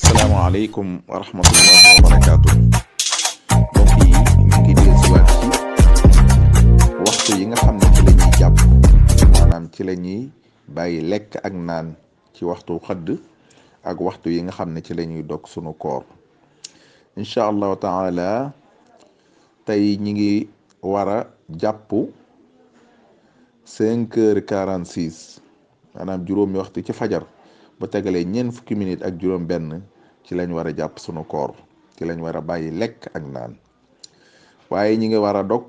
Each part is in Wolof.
asalaamaaleykum wa rahmatullahi wa barakaatu mbokk yi ñu ngi dellusiwaat ci waxtu yi nga xam ne ci la ñuy jàpp maanaam ci la ñuy bàyyi lekk ak naan ci waxtu xëdd ak waxtu yi nga xam ne ci la ñuy dog sunu koor incha allahu taala tey ñi ngi war a jàpp 5h46 maanaam juróomi waxtu ci fajar bu tegalee ñeent fukki minutes ak juróom benn ci lañ war a jàpp sunu koor ci lañ war a bàyyi lekk ak naan waaye ñi ngi war a dog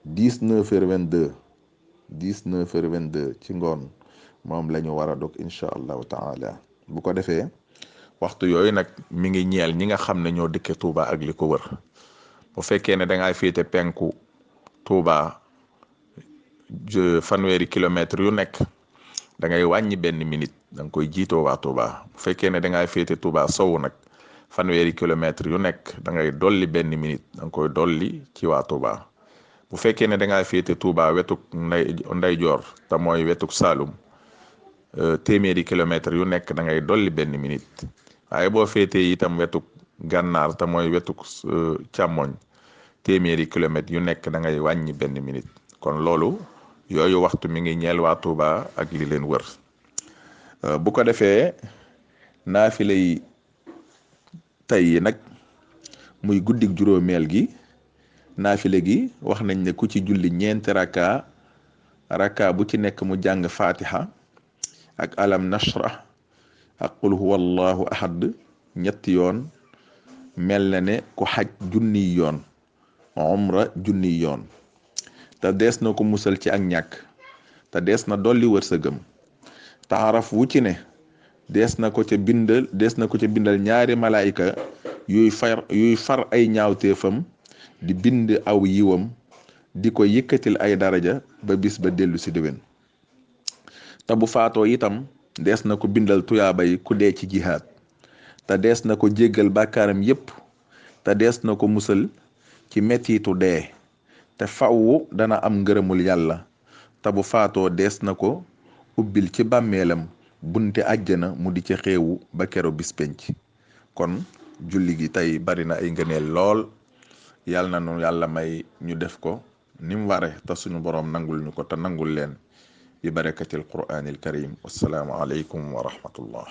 19h22 ci ngoon moom la ñu war a dog incha allahu taala bu ko defee waxtu yooyu nag mi ngi ñeel ñi nga xam ne ñoo dëkke Touba ak li ko wër bu fekkee ne da ngaa féete penku Touba fanweeri kilomètre yu nekk da ngay wàññi benn minute da nga koy jiitoo waa Touba bu fekkee ne da ngay féete Touba sowu nag fanweeri kilomètre yu nekk da ngay dolli benn minute da nga koy dolli ci waa Touba bu fekkee ne da ngay féete Touba wetuk ndeyjoor te mooy wetuk Saalum téeméeri kilomètre yu nekk da ngay dolli benn minute waaye boo féetee itam wetuk gànnaar te mooy wetuk càmmoñ téeméeri kilomètre yu nekk da ngay wàññi benn minute kon loolu yooyu waxtu mi ngi ñeel waa Touba ak li leen wër bu ko defee naafila yi tey yi nag muy guddik juróomeel gi naafila gi wax nañ ne ku ci julli ñeenti raka bu ci nekk mu jàng fatiha ak alam nashrah ak qul huwa allahu ahad ñetti yoon mel na ne ku xaj junniy yoon umra junniy yoon te dees na ko musal ci ak ñàkk te dees na dolli wërsëgam te araf wu ci ne dees na ko ca bindal ñaari malaayika yuy far ay ñaawteefam di bind aw yiwam di ko yëkkatil ay daraja ba bis ba dellu si déwén te bu faatoo itam dees na ko bindal tuyaabay ku dee ci jihaad te dees na ko jéggal bàkkaaram yépp te dees na ko musal ci mettitu dee te fawwu dana am ngërëmul yàlla te bu faatoo dees na ko ubbil ci bàmmeelam bunte àjjana mu di ci xeewu ba kero bis penc kon julli gi tey bari na ay ngëneel lool yàlla na nu yàlla may ñu def ko ni mu ware te suñu boroom nangul ñu ko te nangul leen bi barakatil quraanil karim wassalaamu aleykum wa rahmatullah